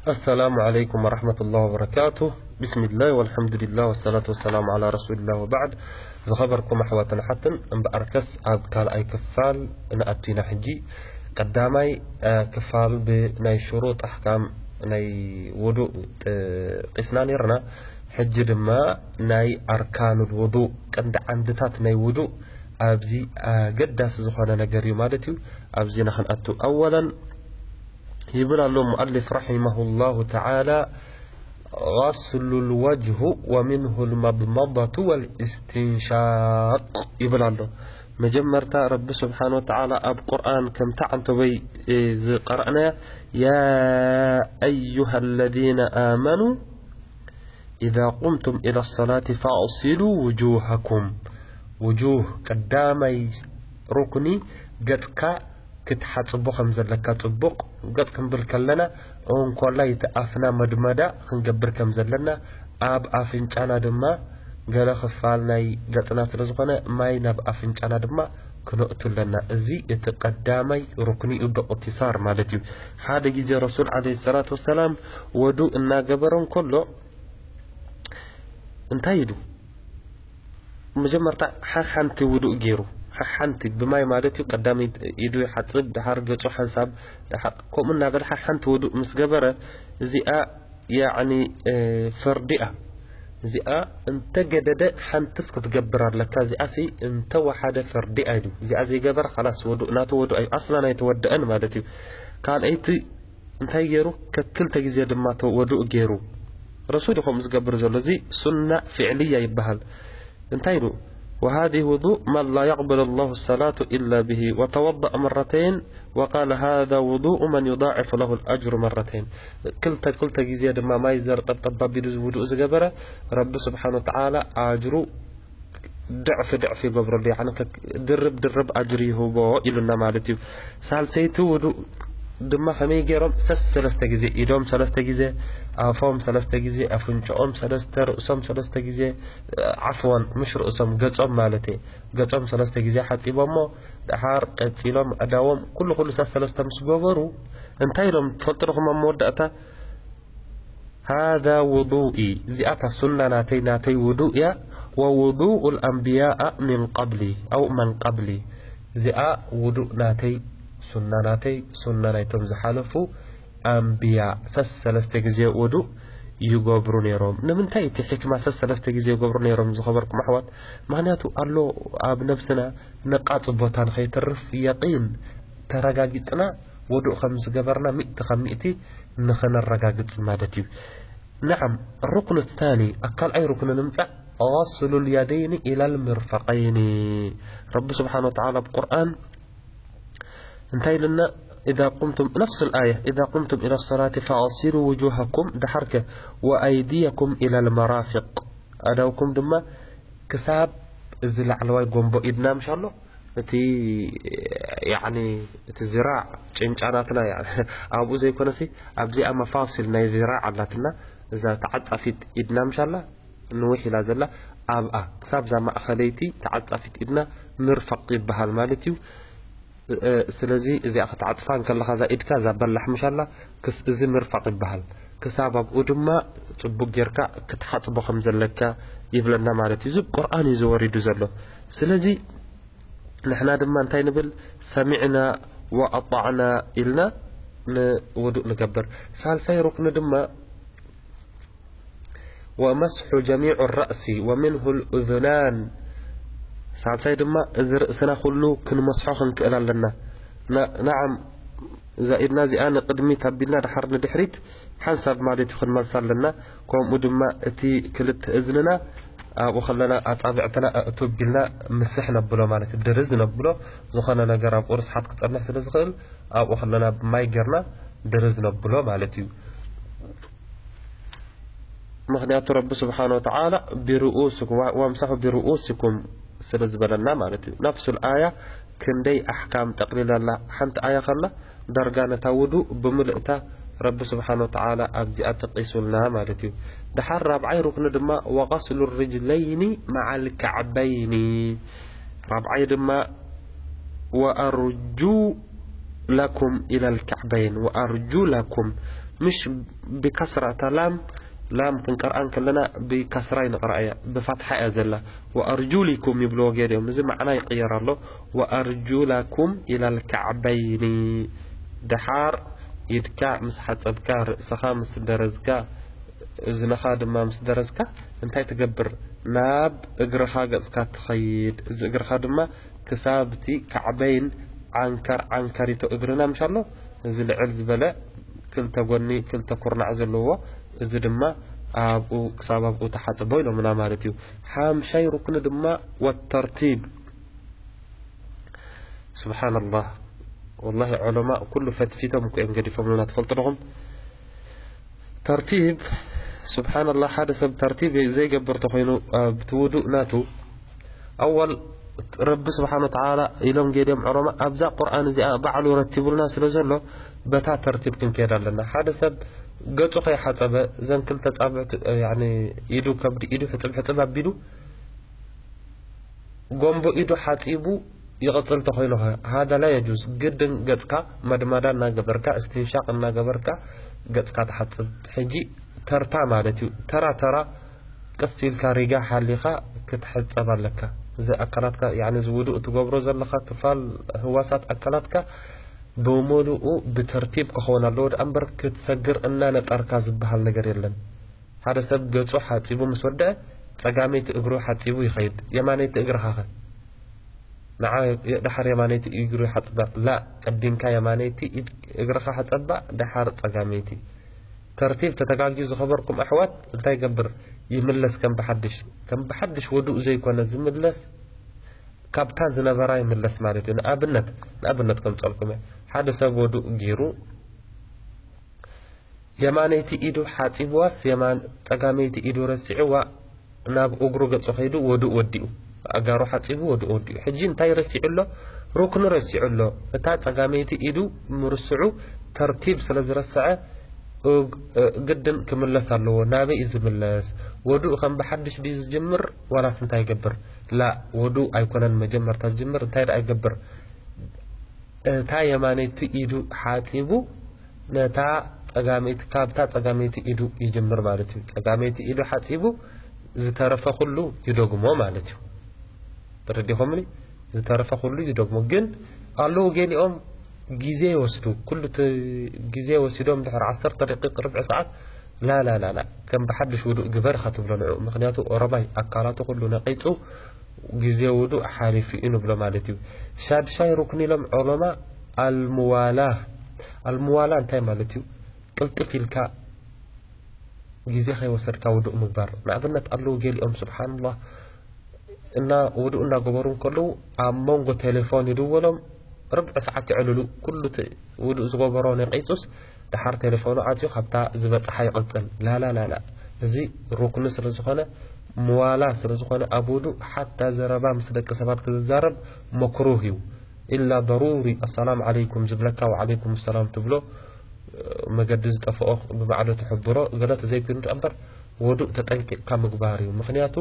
السلام عليكم ورحمة الله وبركاته. بسم الله والحمد لله والصلاة والسلام على رسول الله وبعد. ዝኸበርኩም ኣሕዋትን ሓትን፣ እምበኣርከስ ኣብ ካልኣይ ክፋል ንኣቱ ኢና። ሕጂ ቀዳማይ፣ እ፣ ክፋል ብናይ ሽሩጥ ኣሕካም ናይ ውዱእ፣ እ፣ ቂስና ነርና። ሕጂ ድማ ናይ ኣርካኑል ውዱእ፣ ቀንዲ ዓንድታት ናይ ውዱእ፣ ኣብዚ ኣገዳሲ ዝኾነ ነገር እዩ ማለት እዩ። ኣብዚ ኢና ክንኣቱ። ኣወለን ይብል ኣሎ ሙኣሊፍ ረሒመሁላሁ ተዓላ፣ غسل الوجه ومنه المضمضة والاستنشاق ይብል ኣሎ። መጀመርታ ረቢ ስብሓነ ወተዓላ ኣብ ቁርኣን ከምታ ዓንተበይ፣ እ፣ ዝቀረእናያ፣ يا أيها الذين آمنوا إذا قمتم إلى الصلاة فاغسلوا وجوهكم። ውጁህ ቀዳማይ ሩክኒ ገጽካ ክትሓጽቦ ከም ዘለካ ጽቡቕ። ገጽ ክንብል ከለና እንኮላይ እቲ ኣፍና መድመዳ ክንገብር ከም ዘለና፣ ኣብ ኣፍንጫና ድማ ገለ ክፋል ናይ ገጽና ስለ ዝኾነ ማይ ናብ ኣፍንጫና ድማ ክነእቱ ኣለና። እዚ እቲ ቀዳማይ ሩክኒ እዩ፣ ብእኽትሳር ማለት እዩ። ሓደ ግዜ ረሱል ዓለይሂ ሰላቱ ወሰላም ወዱእ እናገበረ እንከሎ እንታይ ኢሉ? መጀመርታ ሓሓንቲ ውዱእ ገይሩ፣ ሓሓንቲ ብማይ ማለት እዩ። ቀዳመይ ኢዱ ይሓጽብ፣ ድሓር ገጹ ሓንሳብ፣ ድሓር ከምኡ እናበለ ሓሓንቲ ውዱእ ምስ ገበረ፣ እዚኣ ያዕኒ፣ እ፣ ፈርዲኣ፣ እዚኣ እንተገደደ ሓንትስ ክትገብር ኣለካ፣ እዚኣሲ እንተወሓደ ፈርዲኣ ኢሉ። እዚኣ ዘይገበረ ኻላስ ውዱእ ናቱ ውዱእ እዩ፣ ኣስላን ኣይተወደአን ማለት እዩ። ካልኣይቲ እንታይ ገይሩ? ከክልተ ግዜ ድማ ተ-፣ ወዱእ ገይሩ። ረሱል እዩ ከምኡ ዝገብር ዘሎ። እዚ ሱና ፊዕልያ ይበሃል። እንታይ ኢሉ? وهذه وضوء من لا يقبل الله الصلاة إلا به وتوضأ مرتين وقال هذا وضوء من يضاعف له الأجر مرتين። ክልተ ክልተ ግዜ ድማ ማይ ዘር ጠብጠብ ኣቢሉ ውዱእ ዝገበረ ረቢ ስብሓነ ወተዓላ ኣጅሩ ድዕፊ ድዕፊ ይገብረሉ፣ ያዕኒ ከ-፣ ድርብ ድርብ ኣጅሪ ይህቦ ኢሉና ማለት እዩ። ሳልሰይቲ ውዱእ ድማ ከመይ ገይሮም? ሰስ ሰለስተ ግዜ፣ ኢዶም ሰለስተ ግዜ፣ ኣፎም ሰለስተ ግዜ፣ ኣፍንጫኦም ሰለስተ፣ ርእሶም ሰለስተ ግዜ፣ ዓፍዋን፣ ምሽ ርእሶም፣ ገጾም ማለት እየ። ገጾም ሰለስተ ግዜ ሓጺቦሞ፣ ደሓር ቀጺሎም ኣእዳዎም፣ ኩሉ ኩሉ ሰስ ሰለስተ ምስ ገበሩ፣ እንታይ ኢሎም ትፈልጡ ዲኹም ኣብ መወዳእታ? هذا وضوئي، እዚኣ እታ ሱና ናተይ፣ ናተይ ውዱእ እያ። ووضوء الأنبياء من قبلي أو من قبلي، እዚኣ ውዱእ ናተይ፣ ሱና ናተይ፣ ሱና ናይቶም ዝሓለፉ ኣንብያ። ሰስ ሰለስተ ግዜ ውዱእ ይገብሩ ነይሮም። ንምንታይ እቲ ሕክማ ሰስ ሰለስተ ግዜ ይገብሩ ነይሮም ዝኸበርኩም ኣሕዋት? ምኽንያቱ ኣሎ ኣብ ነብስና ነቃጽ ቦታ ንኸይተርፍ የቂን ተረጋጊጽና ውዱእ ከም ዝገበርና ሚእቲ ካብ ሚእቲ ንኸነረጋግጽ ማለት እዩ። ነዓም፣ ሩክኑ ታኒ፣ ኣብ ካልኣይ ሩክኑ ንምጻእ፣ غسل اليدين إلى المرفقين። ረቢ ስብሓነ ወተዓላ ኣብ ቁርኣን እንታይ ኢሉና? إذا قمتم، نفس الآية، إذا قمتم إلى الصلاة فاغسلوا وجوهكم፣ ደሓርከ وأيديكم إلى المرافق፣ ኣእዳውኩም ድማ ክሳብ እዚ ላዕለዋይ ጎንቦ ኢድና ምሽ ኣሎ፣ እቲ፣ ያዕኒ፣ እቲ ዝራዕ ጭንጫናትና፣ ያዕኒ፣ ኣብኡ ዘይኮነሲ ኣብዚኣ መፋሲል ናይ ዝራዕ ኣላትና፣ እዛ ተዓጻፊት ኢድና ምሽ ኣላ፣ ንውሕ ኢላ ዘላ፣ ኣብኣ ክሳብ እዛ ማእኸለይቲ ተዓጻፊት ኢድና ምርፈቕ ይበሃል ማለት እዩ። እ፣ ስለዚ እዚኣ ክትዓጽፋ እንከለኻ እዛ ኢድካ እዛ በላሕ ምሽ ኣላ፣ ክስ-፣ እዚ ምርፋቕ ይበሃል። ክሳብ ኣብኡ ድማ ጽቡቕ ጌርካ ክትሓጽቦ ከም ዘለካ ይብለና ማለት እዩ። እዚ ቁርኣን እዩ ዝወሪዱ ዘሎ። ስለዚ ንሕና ድማ እንታይ ንብል? ሰሚዕና ወኣጣዕና ኢልና ንውዱእ ንገብር። ሳልሳይ ሩክኒ ድማ ومسح جميع الرأس ومنه الأذنان። ሳልሳይ ድማ እዚ ርእስና ኩሉ ክንመስሖ ክንክእል ኣለና። ና-፣ ነዓም፣ እዛ ኢድና እዚኣ ንቕድሚት ኣቢልና ደሓር ንድሕሪት ሓንሳብ ማለት እዩ ክንመልሳ ኣለና። ከምኡ ድማ እቲ ክልተ እዝንና ኣብኡ ከለና ኣጻብዕትና ኣእቱ ኣቢልና ምስሕ ነብሎ ማለት እዩ። ድርዝ ነብሎ፣ ዝኾነ ነገር ኣብኡ ርስሓት ክጸንሕ ስለ ዝኽእል ኣብኡ ከለና ብማይ ጌርና ድርዝ ነብሎ ማለት እዩ። ምኽንያቱ ረቢ ስብሓነ ወተዓላ ብርኡስኩም፣ ዋ-፣ ወምሳሑ ብርኡስኩም ስለ ዝበለና ማለት እዩ። ነፍሱል ኣያ ክንደይ ኣሕካም ጠቕሊላ ኣላ። ሓንቲ ኣያ ከላ ዳርጋ ነታ ውዱእ ብምልእታ ረቢ ስብሓነ ወተዓላ ኣብዚኣ ጠቂሱልና ማለት እዩ። ደሓር ራብዓይ ሩክኒ ድማ ወቀስሉ ርጅለይኒ መዓል ካዕበይኒ። ራብዓይ ድማ ወኣርጁ ለኩም ኢለል ካዕበይን ወኣርጁ ለኩም፣ ምሽ ብከስራ እታ ላም ላም ክንቀርኣ እንከለና ብከስራ ይንቕርኣ እያ፣ ብፋትሓ እያ ዘላ። ወኣርጁሊኩም ይብልዎ ገይሮም፣ እዚ መዓና ይቕየር ኣሎ። ወኣርጁላኩም ኢላል ካዕበይኒ። ደሓር ኢድካ ምስ ሓጸብካ፣ ርእስኻ ምስ ደረዝካ፣ እዝንኻ ድማ ምስ ደረዝካ እንታይ ትገብር? ናብ እግርኻ ገጽካ ትኸይድ። እዚ እግርኻ ድማ ክሳብ እቲ ካዕበይን ዓንከር ዓንከሪቶ እግርና ምሽ ኣሎ፣ እዚ ልዕል ዝበለ ክልተ ጎኒ ክልተ ኩርናዕ ዘለዎ፣ እዚ ድማ ኣብኡ ክሳብ ኣብኡ ተሓጽቦ ኢሎምና ማለት እዩ። ሓምሻይ ሩክኒ ድማ ወተርቲብ። ስብሓንላህ፣ ወላሂ ዑለማ ኩሉ ፈትፊቶም እኮ እዮም ገዲፎምና፣ ትፈልጡ ዲኹም? ተርቲብ፣ ስብሓንላህ፣ ሓደ ሰብ ተርቲብ ዘይገብር ተኾይኑ ኣብቲ ውዱእ ናቱ ኣወል ረቢ ስብሓን ወተዓላ ኢሎም ገዲኦም ዑለማ ኣብዛ ቁርኣን እዚኣ ባዕሉ ረቲቡልና ስለ ዘሎ በታ ተርቲብ ክንከይድ ኣለና። ሓደ ሰብ ገጹ ከይሓጸበ እዘን ክልተ ጻብዕቲ፣ ያኒ ኢዱ ከብዲ ኢዱ ሕጽብ ሕጽብ ኣቢሉ ጎንቦ ኢዱ ሓጺቡ ይቕጽል ተኾይኑ ኸ? ሃዳ ላ የጁዝ። ግድን ገጽካ መድማዳ እናገበርካ፣ እስትንሻቕ እናገበርካ ገጽካ ትሓጽብ። ሕጂ ተርታ ማለት እዩ። ተራ ተራ ቀስ ኢልካ ሪጋ ሓሊኻ ክትሕጸብ ኣለካ። እዚ ኣካላትካ፣ ያኒ እዚ ውዱእ ትገብሮ ዘለኻ ክፋል ህዋሳት ኣካላትካ ብምሉኡ ብተርቲብ ክኸውን ኣለዎ። ደኣ እምበር ክትሰግር እናነጠርካ ዝበሃል ነገር የለን። ሓደ ሰብ ገጹ ሓጺቡ ምስ ወደአ፣ ጸጋመይቲ እግሩ ሓጺቡ ይኸይድ። የማነይቲ እግርኻ ኸ? ንዓ ደሓር የማነይቲ እግሩ ይሓጽባ። ላ፣ ቀዲምካ የማነይቲ ኢድ እግርኻ ሓጸባ፣ ደሓር ጸጋመይቲ። ተርቲብ ተተጋግዩ ዝኸበርኩም ኣሕዋት እንታይ ይገብር? ይምለስ ከም ብሓድሽ። ከም ብሓድሽ ውዱእ ዘይኮነ ዝምለስ፣ ካብታ ዝነበራ ይምለስ ማለት እዩ። ንኣብነት፣ ንኣብነት ከምጸልኩም እየ። ሓደ ሰብ ውዱእ ገይሩ የማነይቲ ኢዱ ሓጺብዋስ የማን-፣ ጸጋመይቲ ኢዱ ረሲዕዋ ናብ እግሩ ገጹ ከይዱ ውዱእ ወዲኡ። ኣእጋሩ ሓጺቡ ውዱእ ወዲኡ። ሕጂ እንታይ ረሲዑ ኣሎ? ሩክኒ ረሲዑ ኣሎ። እታ ጸጋመይቲ ኢዱ ምርስዑ ተርቲብ ስለ ዝረስዐ እግ-፣ እ፣ ግድን ክምለስ ኣለዎ። ናበይ እዩ ዝምለስ? ውዱእ ከም ብሓድሽ ድዩ ዝጅምር ዋላስ እንታይ ይገብር? ላ፣ ውዱእ ኣይኮነን መጀመርታ ዝጅምር። እንታይ ደኣ ይገብር? እታ የማነይቲ ኢዱ ሓጺቡ ነታ ጸጋመይቲ፣ ካብታ ጸጋመይቲ ኢዱ ይጅምር ማለት እዩ። ጸጋመይቲ ኢዱ ሓጺቡ ዝተረፈ ኩሉ ይደግሞ ማለት እዩ። ተረዲኹምኒ? ዝተረፈ ኩሉ ይደግሞ። ግን ኣለዉ ገሊኦም ግዜ ይወስዱ። ኩሉ እቲ ግዜ ወሲዶም ድሕሪ ዓሰርተ ደቂቕ፣ ርብዒ ሰዓት፣ ላ፣ ላ፣ ላ፣ ላ፣ ከም ብሓድሽ ውዱእ ግበር ኢኻ ትብሎ ንዕኡ። ምኽንያቱ ኦሮማይ ኣካላቱ ኩሉ ነቒጹ፣ ግዜ ውዱእ ሓሊፉ እዩ ንብሎ ማለት እዩ። ሻድሻይ ሩክኒ ኢሎም ዑለማ ኣልሙዋላ። ኣልሙዋላ እንታይ ማለት እዩ? ቅልጥፍ ኢልካ ግዜ ከይወሰድካ ውዱእ ምግባር። ንኣብነት ኣለዉ ገሊኦም ስብሓንላህ እና ውዱእ እናገበሩ እንከለዉ ኣብ መንጎ ቴሌፎን ይድወሎም ርብዒ ሰዓት የዕልሉ። ኩሉ እቲ ውዱእ ዝገበሮ ነቒጹስ ደሓር ቴሌፎኑ ዓጽዩ ካብታ ዝበጽሓ ይቕጽል። ላላላላ፣ እዚ ሩክኒ ስለ ዝኾነ፣ ምዋላ ስለ ዝኾነ፣ ኣብ ውዱእ ሓታ ዘረባ ምስ ደቂ ሰባት ክትዛረብ መክሩህ እዩ። ኢላ ደሩሪ ኣሰላም ዓለይኩም ዝብለካ ወዓለይኩም ሰላም ትብሎ፣ መገዲ ዝጠፍኦ ብባዕሉ ትሕብሮ፣ ገለ ተዘይኮይኑ ደኣ እምበር ውዱእ ተጠንቂቕካ ምግባር እዩ። ምኽንያቱ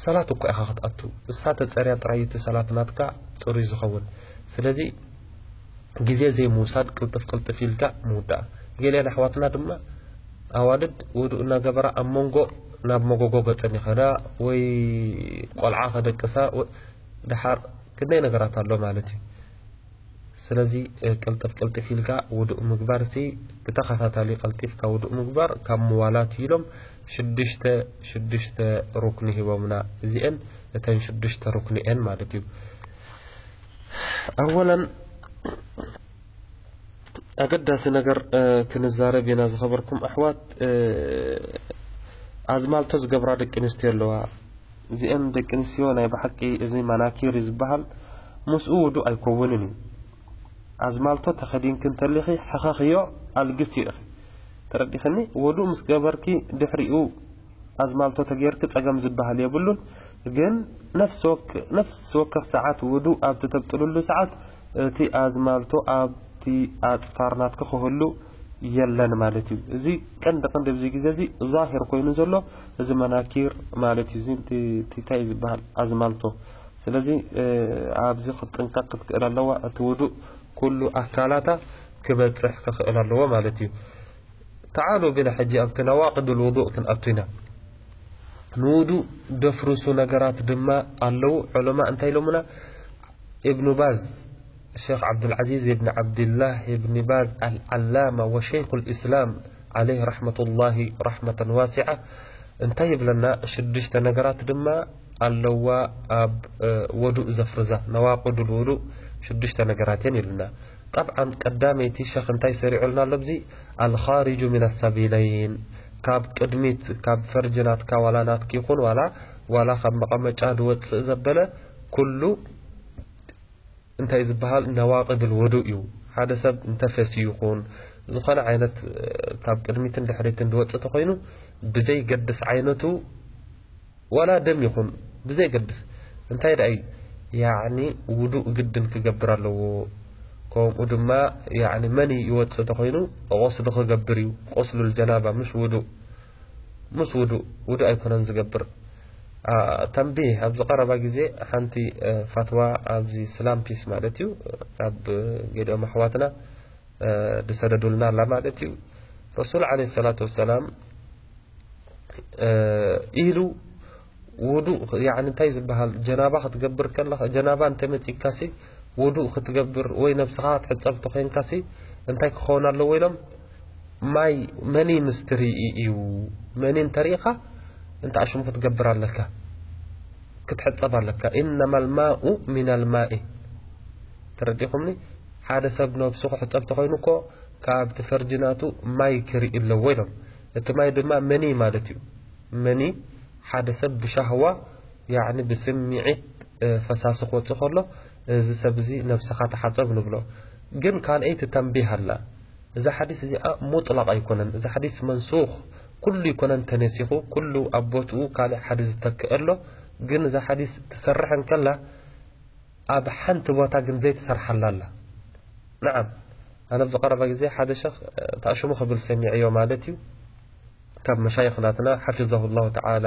ሰላት እኮ ኢኻ ክትኣቱ፣ እሳ ተጸርያ ጥራይ እቲ ሰላት ናትካ ጽሩይ ዝኸውን። ስለዚ ግዜ ዘይምውሳድ ቅልጥፍ ቅልጥፍ ኢልካ ምውዳእ። ገሊአን ኣሕዋትና ድማ ኣዋልድ ውዱእ እናገበራ ኣብ መንጎ ናብ መጎጎ ገጸን ይኸዳ ወይ ቆልዓ ከደቅሳ ወ-፣ ደሓር ክንደይ ነገራት ኣሎ ማለት እዩ። ስለዚ፣ እ፣ ቅልጥፍ ቅልጥፍ ኢልካ ውዱእ ምግባርሲ ብተኸታታሊ ቀልጢፍካ ውዱእ ምግባር ካብ ምዋላት ኢሎም ሽዱሽተ፣ ሽዱሽተ ሩክኒ ሂቦምና። እዚአን እተን ሽዱሽተ ሩክኒ እየን ማለት እዩ። ኣወለን ኣገዳሲ ነገር፣ እ፣ ክንዛረብ ኢና ዝኸበርኩም ኣሕዋት። እ፣ ኣዝማልቶ ዝገብራ ደቂ ኣንስትዮ ኣለዋ። እዚአን ደቂ ኣንስትዮ ናይ ብሓቂ እዚ ማናኪር እዩ ዝበሃል፣ ምስኡ ውዱእ ኣይከውንን እዩ። ኣዝማልቶ ተኸዲንኪ እንተሊኺ ሕኸኽዮ፣ ኣልግስዮ ኢኺ። ተረዲኽኒ? ውዱእ ምስ ገበርኪ ድሕሪኡ ኣዝማልቶ ተጌርኪ ጸገም ዝበሃል የብሉን። ግን ነፍሲ ወክ-፣ ነፍሲ ወከፍ ሰዓት ውዱእ ኣብ ትተብጥልሉ ሰዓት እቲ ኣዝማልቶ ኣብቲ ኣጽፋር ናትኪ ክህሉ የለን ማለት እዩ። እዚ ቀንዲ ቀንዲ ኣብዚ ግዜ እዚ ዛሂር ኮይኑ ዘሎ እዚ መናኪር ማለት እዩ። እዚ እቲ፣ እቲ እንታይ ዝበሃል ኣዝማልቶ። ስለዚ፣ እ፣ ኣብዚ ክትጥንቀቕ ክትክእል ኣለዋ። እቲ ውዱእ ኩሉ ኣካላታ ክበጽሕ ክኽእል ኣለዎ ማለት እዩ። ተዓሉ ቢና ሕጂ ኣብቲ ነዋቅድ ልውዱእ ክንኣቱ ኢና። ንውዱእ ደፍርሱ ነገራት ድማ ኣለዉ። ዑለማ እንታይ ኢሎምና? ኢብኑ ባዝ፣ ሼኽ ዓብዱልዓዚዝ ኢብን ዓብድላህ ኢብን ባዝ ኣልዓላማ ወሸይኹል ኢስላም ዓለይህ ረሕመቱላሂ ረሕመተን ዋሲዓ እንታይ ይብለና? ሽዱሽተ ነገራት ድማ ኣለዋ ኣብ፣ እ፣ ወዱእ ዘፍርዛ፣ ነዋቅዱል ውዱእ ሽዱሽተ ነገራት እየን ኢሉና። ጠብዓን ቀዳመይቲ ሸኽ እንታይ ሰሪዑልና ኣሎ ኣብዚ? ኣልኻሪጁ ሚነ ሰቢለይን፣ ካብ ቅድሚት ካብ ፈርጅ ናትካ ዋላ ናትኪ ይኹን ዋላ ዋላ ካብ መቐመጫ ዝወፅእ ዘበለ ኩሉ እንታይ ዝበሃል ነዋቅድል ውዱእ እዩ። ሓደ ሰብ እንተፈስዩ ይኹን ዝኾነ ዓይነት፣ እ፣ ካብ ቅድሚትን ድሕሪትን ዝወፅእ ተኾይኑ ብዘይገድስ ዓይነቱ ዋላ ደም ይኹን ብዘይገድስ እንታይ ደኣ እዩ ያዕኒ ውዱእ ግድን ክገብር ኣለዎ። ከምኡ ድማ ያዕኒ መኒ ይወፅእ ተኾይኑ ቁስሊ ክገብር እዩ። ቁስሉል ጀናባ ምሽ ውዱእ፣ ምስ ውዱእ፣ ውዱእ ኣይኮነን ዝገብር። አ፣ ተንቢህ፣ ኣብዚ ቀረባ ግዜ ሓንቲ፣ እ፣ ፋትዋ ኣብዚ ስላም ፒስ ማለት እዩ፣ ካብ ገሊኦም ኣሕዋትና፣ እ፣ ዝሰደዱልና ኣላ ማለት እዩ። ረሱል ዓለይሂ ሰላቱ ወሰላም፣ እ፣ ኢሉ ውዱእ፣ ያዕኒ እንታይ ዝበሃል፣ ጀናባ ክትገብር ከለኻ፣ ጀናባ እንተመጺእካሲ ውዱእ ክትገብር ወይ ነብስኻ ክትሕጸብ ተኾይንካሲ እንታይ ክኸውን ኣለዎ ኢሎም፣ ማይ መኒ ምስ ትርኢ እዩ። መኒ እንተሪኢኻ እንታይ ሽሙ ክትገብር ኣለካ፣ ክትሕጸብ ኣለካ። ኢነማ ልማኡ ሚና ልማኢ። ተረዲኹምኒ? ሓደ ሰብ ነብሱ ክሕጸብ ተኾይኑ እኮ ካብቲ ፈርጂ ናቱ ማይ ክርኢ ኣለዎ ኢሎም። እቲ ማይ ድማ መኒ ማለት እዩ። መኒ ሓደ ሰብ ብሻህዋ ያዕኒ ብስምዒት፣ እ፣ ፈሳሲ ክወጽእ ከሎ፣ እዚ ሰብ እዚ ነብስኻ ተሓጸብ ንብሎ። ግን ካልኣይቲ ተንቢህ ኣላ። እዛ ሓዲስ እዚኣ ሙጥላቕ ኣይኮነን። እዛ ሓዲስ መንሱኽ፣ ኩሉ ኣይኮነን ተነሲኹ፣ ኩሉ ኣብ ቦትኡ ካልእ ሓዲስ ዝተክእ ኣሎ። ግን እዛ ሓዲስ ትሰርሕ እንከላ ኣብ ሓንቲ ቦታ ግን ዘይትሰርሓላ ኣላ። ነዓም፣ ኣነ ኣብዚ ቀረባ ግዜ ሓደ ሸኽ፣ እ፣ ተኣሽሙ ክብል ሰሚዐዮ ማለት እዩ። ካብ መሻይኽ ናትና ሓፊዘሁ ላሁ ተዓላ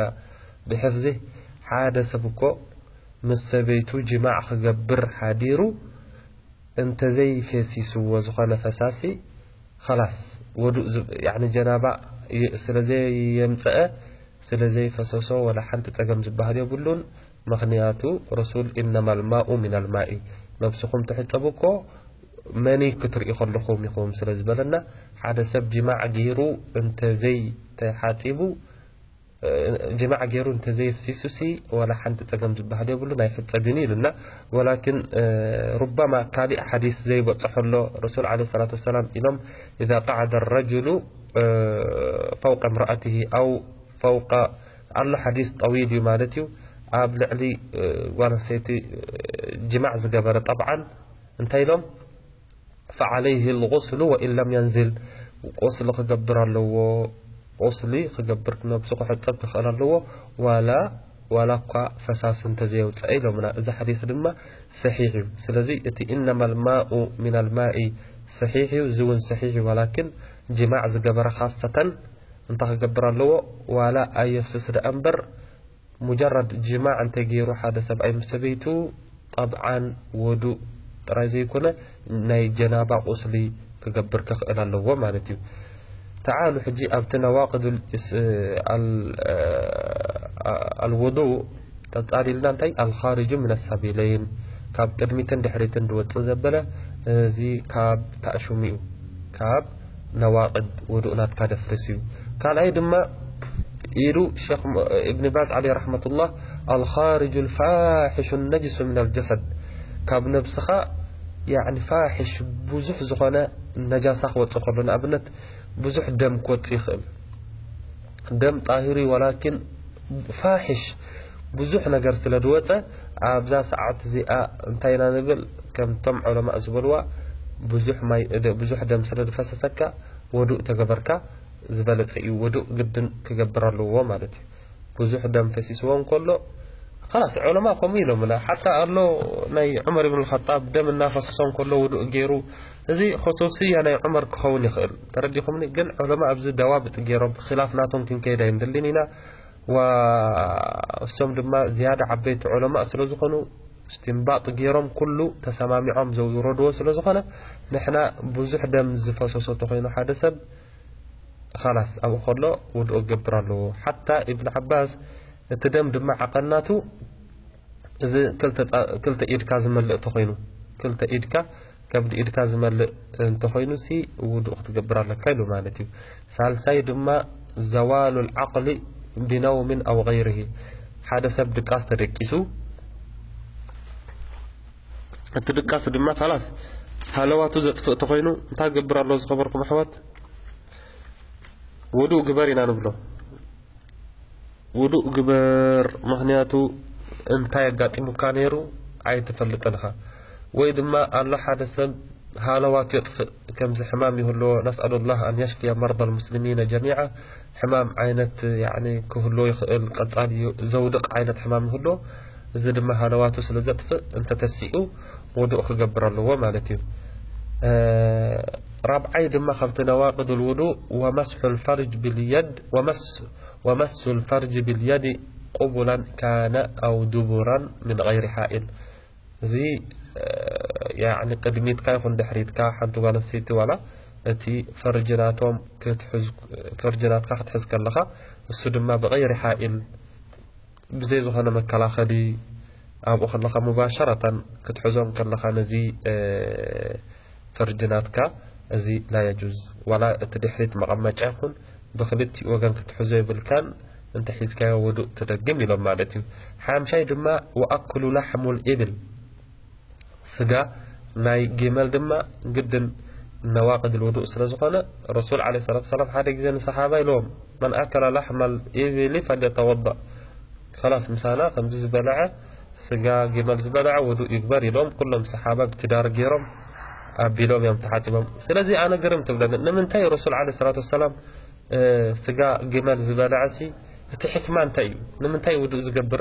ብሕፍዚ፣ ሓደ ሰብ እኮ ምስ ሰበይቱ ጅማዕ ክገብር ሓዲሩ እንተዘይፈሲስዎ ዝኾነ ፈሳሲ፣ ኸላስ፣ ወዱእ ዝብ-፣ ያዕኒ ጀናባ ይ-፣ ስለ ዘየምጸአ፣ ስለ ዘይፈሰሶ፣ ወላ ሓንቲ ጸገም ዝበሃል የብሉን። ምኽንያቱ፣ ረሱል፣ "ኢነማ ልማኡ ሚና ልማኢ፣ ነብስኹም ትሕጸቡ እኮ መኒ ክትርኢ ከለኹም ኢኹም" ስለ ዝበለና፣ ሓደ ሰብ ጅማዕ ገይሩ እንተዘይተሓጺቡ፣ እ፣ ጅማዕ ገይሩ እንተዘየፍሲሱሲ፣ ዋላ ሓንቲ ጸገም ዝበሃል የብሉን፣ ኣይሕጸብን እዩ ኢሉና። ወላኪን፣ እ፣ ሩበማ ካሊእ ሓዲስ ዘይበጽሖ ኣሎ። ረሱል ዓለይሂ ሰላቱ ወሰላም ኢሎም፣ "ኢዛ ቀዓደ ረጅሉ፣ እ፣ ፈውቀ እምረኣትሂ ኣው ፈውቀ" ኣሎ ሓዲስ ጠዊል እዩ ማለት እዩ። ኣብ ልዕሊ፣ እ፣ ጓል ኣንስተይቲ፣ እ፣ ጅማዕ ዝገበረ ጠብዓን እንታይ ኢሎም? "ፈዓለይሂ ልጉስሉ ወኢን ለም የንዝል" ቁስሊ ክገብር ኣለዎ። ቁስሊ ክገብር ነብሱ ክሕጸብ ክኽእል ኣለዎ። ዋላ፣ ዋላ እኳ ፈሳሲ እንተዘየውፀአ ኢሎምና። እዚ ሓዲስ ድማ ሰሒሕ እዩ። ስለዚ እቲ "ኢነማ ልማኡ ሚና ልማኢ" ሰሒሕ እዩ። እዚ እውን ሰሒሕ እዩ። ዋላኪን ጅማዕ ዝገበረ ካሰተን እንታይ ክገብር ኣለዎ? ዋላ ኣየፍስስ ደኣ እምበር፣ ሙጀረድ ጅማዕ እንተገይሩ ሓደ ሰብኣይ ምስ ሰበይቱ፣ ጠብዓን ወዱእ ጥራይ ዘይኮነ፣ ናይ ጀናባ ቁስሊ ክገብር ክኽእል ኣለዎ ማለት እዩ። ተዓሉ ሕጂ ኣብቲ ነዋቅዱል እስ-፣ ኣል-፣ ኣልውዱእ ተጻሊልና እንታይ? ኣልኻሪጁ ምን ሰቢለይን፣ ካብ ቅድሚትን ድሕሪትን ዝወጽእ ዘበለ፣ እዚ ካብ ተኣሽሙ እዩ። ካብ ነዋቅድ ውዱእ ናትካ ደፍርስ እዩ። ካልኣይ ድማ ኢሉ ሸኽ ም-፣ እብን ባዝ ዓለይሂ ረሕመቱላህ፣ "ኣልኻሪጁ ልፋሒሹ ነጅሱ ምን ኣልጀሰድ", ካብ ነብስኻ ያዕኒ ፋሒሽ ብዙሕ ዝኾነ ነጃሳ ክወጽእ ከሎ፣ ንኣብነት ብዙሕ ደም ክወጽእ ይኽእል። ደም ጣሂሩ እዩ፣ ወላኪን ፋሒሽ ብዙሕ ነገር ስለ ዝወጸ፣ ኣብዛ ሰዓት እዚኣ እንታይ ኢና ንብል? ከምቶም ዑለማእ ዝበልዋ፣ ብዙሕ ማይ፣ ደ-፣ ብዙሕ ደም ስለ ዝፈሰሰካ፣ ወዱእ ተገበርካ፣ ዝበለጸ እዩ። ወዱእ ግድን ክገብር ኣለዎ ማለት እዩ። ብዙሕ ደም ፈሲስዎ እንከሎ፣ ኸላስ፣ ዑለማ ከምኡ ኢሎምና። ሓታ ኣሎ ናይ ዑመር ኢብን ኸጣብ ደም እናፈሰሶ እንከሎ ውዱእ ገይሩ፣ እዚ ኸሱስያ ናይ ዑመር ክኸውን ይኽእል። ተረዲኹምኒ? ግን ዑለማ ኣብዚ ደዋብጥ ገይሮም፣ ኺላፍ ናቶም ክንከይድ ኣይንደልን ኢና። ዋ-፣ እሶም ድማ ዝያዳ ዓበይቲ ዑለማ ስለ ዝኾኑ፣ እስትንባጥ ገይሮም ኩሉ ተሰማሚዖም ዘውረድዎ ስለ ዝኾነ፣ ንሕና ብዙሕ ደም ዝፈሰሶ ተኾይኑ ሓደ ሰብ ኻላስ ኣብኡ ከሎ ውዱእ ክገብር ኣለዎ። ሓታ ኢብን ዓባስ እቲ ደም ድማ ዓቐናቱ እዚ ክልተ ጻ-፣ ክልተ ኢድካ ዝመልእ እንተኾይኑ፣ ክልተ ኢድካ፣ ከብዲ ኢድካ ዝመልእ እንተኾይኑ ሲ ውዱእ ክትገብር ኣለካ ኢሉ ማለት እዩ። ሳልሳይ ድማ ዘዋሉል ዓቕሊ ቢነውምን ኣው ገይርሂ፣ ሓደ ሰብ ድቃስ ተደቂሱ፣ እቲ ድቃስ ድማ ኻላስ ሃለዋቱ ዘጥፍእ እንተኾይኑ እንታይ ክገብር ኣለዎ ዝኸበርኩም ኣሕዋት? ውዱእ ግበር ኢና ንብሎ። ውዱእ ግበር፣ ምኽንያቱ እንታይ ኣጋጢሙካ ነይሩ ኣይትፈልጥን ኢኻ። ወይ ድማ ኣሎ ሓደ ሰብ ሃለዋት የጥፍእ፣ ከምዚ ሕማም ይህልዎ፣ ነስኣሉላህ ኣን የሽፍየ መርዳ ልሙስሊሚነ ጀሚዓ፣ ሕማም ዓይነት ያዕኒ ክህልዎ ይኽእል፣ ቀጻሊ ዘውድቕ ዓይነት ሕማም ይህልዎ። እዚ ድማ ሃለዋቱ ስለ ዘጥፍእ እንተተሲኡ ውዱእ ክገብር ኣለዎ ማለት እዩ። እ፣ ራብዓይ ድማ ካብቲ ነዋቅዱል ውዱእ ወመስሑል ፈርጅ ብልየድ ወመስ-፣ ወመስሑል ፈርጅ ብልየድ ቁቡላን ካነ ኣው ዱቡራን ምን ገይሪ ሓኢል። እዚ፣ እ፣ ያዕኒ ቅድሚትካ ይኹን ድሕሪትካ ሓንቲ ጓል ኣንስተይቲ ዋላ እቲ ፈርጅ ናቶም ክትሕዝ፣ ፈርጅ ናትካ ክትሕዝ ከለኻ እሱ ድማ ብገይሪ ሓኢል ብዘይ ዝኾነ መከላኸሊ ኣብኡ ከለኻ ሙባሸረተን ክትሕዞም ከለኻ ነዚ፣ እ፣ ፈርጅ ናትካ እዚ ላ የጁዝ። ዋላ እቲ ድሕሪት መቐመጫ ይኹን ብክልቲኡ ወገን ክትሕዞ የብልካን፣ እንተ ሒዝካዮ ውዱእ ትደግም ኢሎም ማለት እዩ። ሓምሻይ ድማ ወኣክሉ ላሕሙል ኢብል፣ ስጋ ናይ ጊመል ድማ ግድን ነዋቅድ ውዱእ ስለ ዝኾነ፣ ረሱል ዓለይሂ ሰላቱ ወሰላም ሓደ ግዜ ንሰሓባ ኢልዎም፣ "መን ኣከለ ላሕመል ኢብሊ ፈልየተወዳእ።" ኸላስ ምሳና ከምዚ ዝበልዐ፣ ስጋ ጊመል ዝበልዐ ውዱእ ይግበር ኢሎም፣ ኩሎም ሰሓባ ብትዳር ገይሮም ኣቢሎም እዮም ተሓጺቦም። ስለዚ ኣነ ግርም ትብለኒ፣ ንምንታይ ረሱል ዓለይሂ ሰላቱ ወሰላም እ፣ ስጋ ግመል ዝበልዐ ሲ እቲ ሕክማ እንታይ እዩ? ንምንታይ ውዱእ ዝገብር?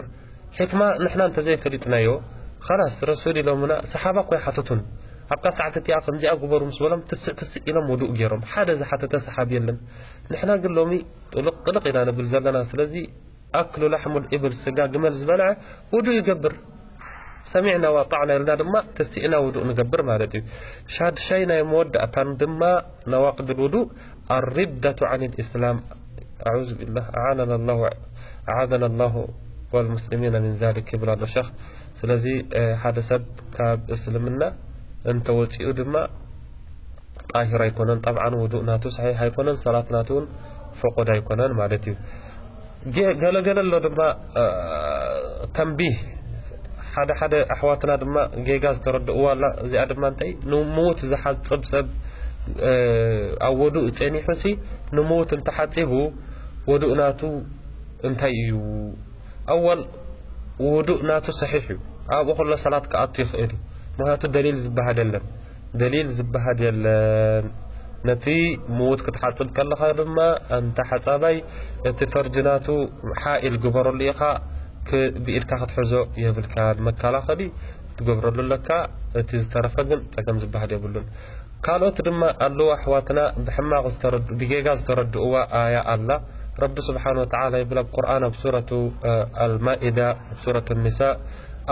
ሕክማ ንሕና እንተዘይፈሊጥናዮ፣ ኸላስ ረሱል ኢሎምና፣ ሰሓባ እኮ ይሓትቱን። ኣብታ ሰዓት እቲኣ ከምዚኣ ግበሩ ምስ በሎም፣ ትስእ ትስእ ኢሎም ውዱእ ገይሮም። ሓደ ዝሓተተ ሰሓቢ የለን። ንሕና ግን ሎሚ ጥልቕ ጥልቕ ኢና ንብል ዘለና። ስለዚ ኣክሉ ላሕሙል ኢብል፣ ስጋ ግመል ዝበልዐ ውዱእ ይገብር። ሰሚዕና ዋጣዕና ኢልና ድማ ተሲእና ውዱእ ንገብር ማለት እዩ። ሻድሻይ ናይ መወዳእታን ድማ ነዋቅድ ውዱእ ኣሪደቱ ዓን ልእስላም። ኣዑዙ ቢላህ፣ ኣዓነና ላሁ፣ ኣዓዘና ላሁ ወልሙስሊሚና ሚን ዛሊክ ይብል ኣሎ ሸኽ። ስለዚ፣ እ፣ ሓደ ሰብ ካብ እስልምና እንተወፂኡ ድማ ጣሂር ኣይኮነን። ጠብዓን ውዱእ ናቱ ሰሒሕ ኣይኮነን፣ ሰላት ናቱ እውን ፍቑድ ኣይኮነን ማለት እዩ። ገ-፣ ገለ ገለ ኣሎ ድማ፣ እ፣ ተንቢህ፣ ሓደ ሓደ ኣሕዋትና ድማ ጌጋ ዝተረድእዋ ኣላ። እዚኣ ድማ እንታይ፣ ንምዉት ዝሓጽብ ሰብ፣ እ፣ ኣብ ውዱእ ጸኒሑ ሲ ንምዉት እንተሓጺቡ ውዱእ ናቱ እንታይ እዩ? ኣወል ውዱእ ናቱ ሰሒሕ እዩ። ኣብኡ ከሎ ሰላት ክኣቱ ይኽእል እዩ። ምኽንያቱ ደሊል ዝበሃል የለን። ደሊል ዝበሃል የለን። ነቲ ምዉት ክትሓጽብ ከለኻ ድማ፣ ኣንታ ሓጻባይ፣ እቲ ፈርጂ ናቱ ሓኢል ግበረሉ ኢኻ፣ ክ-፣ ብኢድካ ክትሕዞ የብልካን። መከላኸሊ ትገብረሉ ኣለካ። እቲ ዝተረፈ ግን ጸገም ዝበሃል የብሉን። ካልኦት ድማ ኣለዉ ኣሕዋትና ብሕማቕ ዝተረድ-፣ ብጌጋ ዝተረድእዋ ኣያ ኣላ። ረቢ ስብሓን ወተዓላ ይብል ኣብ ቁርኣን ኣብ ሱረቱ፣ እ፣ ኣልማኢዳ፣ ኣብ ሱረቱ ኒሳእ፣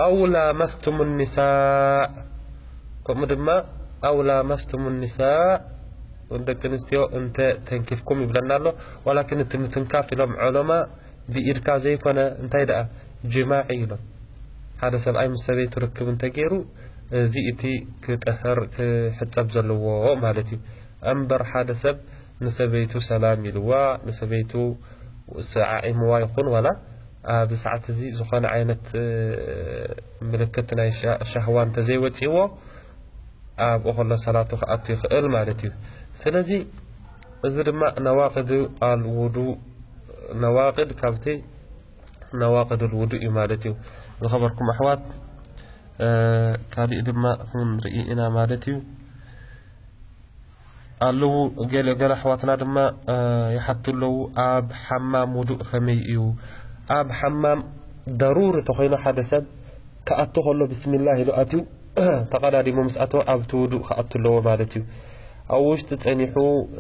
"ኣው ላመስቱሙ ኒሳእ"፣ ከምኡ ድማ "ኣው ላመስቱሙ ኒሳእ"፣ ደቂ ኣንስትዮ እንተ ተንኪፍኩም ይብለና ኣሎ። ዋላኪን እቲ ምትንካፍ ኢሎም ዑለማ ብኢድካ ዘይኮነ እንታይ ደኣ ጅማዕ ኢሎም። ሓደ ሰብኣይ ምስ ሰበይቱ ርክብ እንተገይሩ፣ እዚ እቲ ክጠህር ክሕጸብ ዘለዎ ማለት እዩ። እምበር ሓደ ሰብ ንሰበይቱ ሰላም ኢልዋ፣ ንሰበይቱ ሰዓዒምዋ ይኹን ዋላ ኣብ ሰዓት እዚ ዝኾነ ዓይነት፣ እ፣ ምልክት ናይ ሻ-፣ ሻህዋ እንተዘይወጺእዎ፣ ኣብኡ ከሎ ሰላቱ ክኣቱ ይኽእል ማለት እዩ። ስለዚ እዚ ድማ ነዋቅድ ኣልውዱ፣ ነዋቅድ ካብቲ ነዋቅድ ልውዱእ እዩ ማለት እዩ። ዝኸበርኩም ኣሕዋት፣ እ፣ ካሊእ ድማ ክንርኢ ኢና ማለት እዩ። ኣለዉ ገለ፣ ገለ ኣሕዋትና ድማ፣ እ፣ ይሓቱ ኣለዉ፣ ኣብ ሓማም ውዱእ ከመይ እዩ? ኣብ ሓማም ደሩሪ ተኾይኑ ሓደ ሰብ ክኣቱ ከሎ ብስሚላህ ኢሉ ኣትዩ፣ ተቐዳዲሙ ምስ ኣተወ ኣብቲ ውዱእ ክኣቱ ኣለዎ ማለት እዩ። ኣብ ውሽጢ ጸኒሑ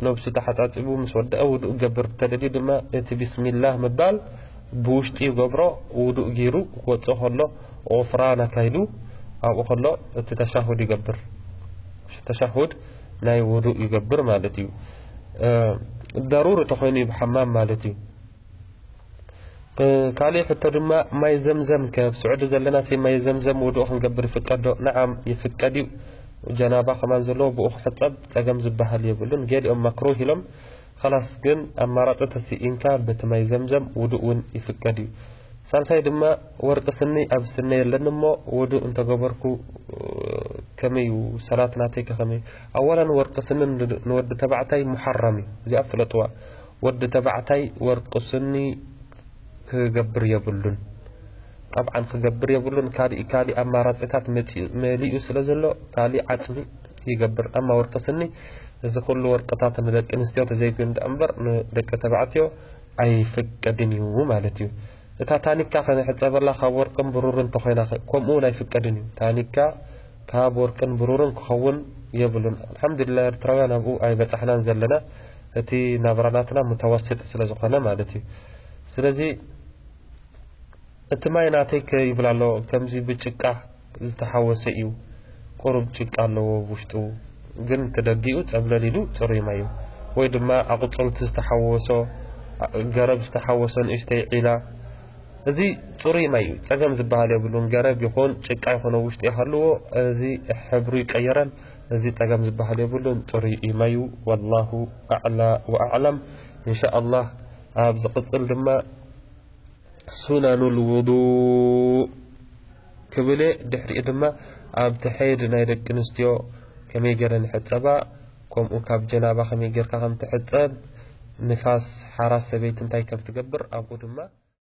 ነብሱ ተሓጻጺቡ ምስ ወደአ ውዱእ ክገብር እንተደልዩ ድማ እቲ ቢስሚላህ ምባል ብውሽጢ ይገብሮ፣ ውዱእ ገይሩ ክወጽእ ከሎ ቁፍራን ኣካይዱ ኣብኡ ከሎ እቲ ተሻሁድ ይገብር። ተሻሁድ ናይ ውዱእ ይገብር ማለት እዩ። እ፣ ضروري ተኾይኑ እዩ ብሓማም ማለት እዩ። ካሊእ ሕቶ ድማ ማይ ዘምዘም ከ ኣብ ስዑዲ ዘለና ሲ ማይ ዘምዘም ውዱእ ክንገብር ይፍቀድ ዶ? ነዓም ይፍቀድ እዩ። ጀናባ ከማን ዘለዎ ብኡ ክሕጸብ ጸገም ዝበሃል የብሉን። ገሊኦም መክሩህ ኢሎም። ኸላስ ግን ኣማራጺ ተስኢንካ በቲ ማይ ዘምዘም ውዱእ እውን ይፍቀድ እዩ። ሳልሳይ ድማ ወርቂ ስኒ ኣብ ስነ የለን እሞ ውዱእ እንተገበርኩ ከመይ እዩ ሰላት ናተይ ከኸመይ? ኣወላን ወርቂ ስኒ ንወዲ ተባዕታይ ሙሓራም እዩ። እዚኣ ፍለጥዋ። ወዲ ተባዕታይ ወርቂ ስኒ ክገብር የብሉን። ጠብዓን ክገብር የብሉን። ካሊእ ካሊእ ኣማራጺታት መጺኡ መሊኡ ስለ ዘሎ ካሊእ ዓጽሚ ይገብር። ኣማ ወርቂ ስኒ እዚ ኩሉ ወርቅታት ንደቂ ኣንስትዮ ተዘይኮይኑ ደኣ እምበር ንደቂ ተባዕትዮ ኣይፍቀድን እዩ ማለት እዩ። እታ ታኒካ ከነሕጸበላ ካብ ወርቅን ብሩርን ተኾይና ከ? ከምኡ እውን ኣይፍቀድን እዩ። ታኒካ ካብ ወርቅን ብሩርን ክኸውን የብሉን። ኣልሓምዱሊላህ ኤርትራውያን ኣብኡ ኣይበጻሕናን ዘለና። እቲ ናብራ ናትና ሙተወስጥ ስለ ዝኾነ ማለት እዩ። ስለዚ እቲ ማይ ናተይ ከ ይብል ኣሎ፣ ከምዚ ብጭቃ ዝተሓወሰ እዩ። ቁሩብ ጭቃ ኣለዎ ውሽጡ፣ ግን እቲ ደጊኡ ጸብለል ኢሉ ጽሩይ ማይ እዩ። ወይ ድማ ኣቑጽልቲ ዝተሓወሶ፣ ገረብ ዝተሓወሶ ንእሽተይ ዒላ፣ እዚ ጽሩይ ማይ እዩ። ጸገም ዝበሃል የብሉን። ገረብ ይኹን ጭቃ ይኹን ኣብ ውሽጡ ይሃልዎ፣ እዚ ሕብሩ ይቀየረን፣ እዚ ጸገም ዝበሃል የብሉን። ጽሩይ እዩ ማዩ። ወላሁ ኣዕላ ወኣዕለም። ኢንሻኣላህ ኣብ ዝቕጽል ድማ ሱናኑል ውዱእ ክብል እየ። ድሕሪኡ ድማ ኣብቲ ሐይድ ናይ ደቂ ኣንስትዮ ከመይ ገይረን ይሕጸባ፣ ከምኡ ካብ ጀናባ ከመይ ጌርካ ከም ትሕጸብ፣ ንፋስ ሓራስ ሰበይቲ እንታይ ከም ትገብር ኣብኡ ድማ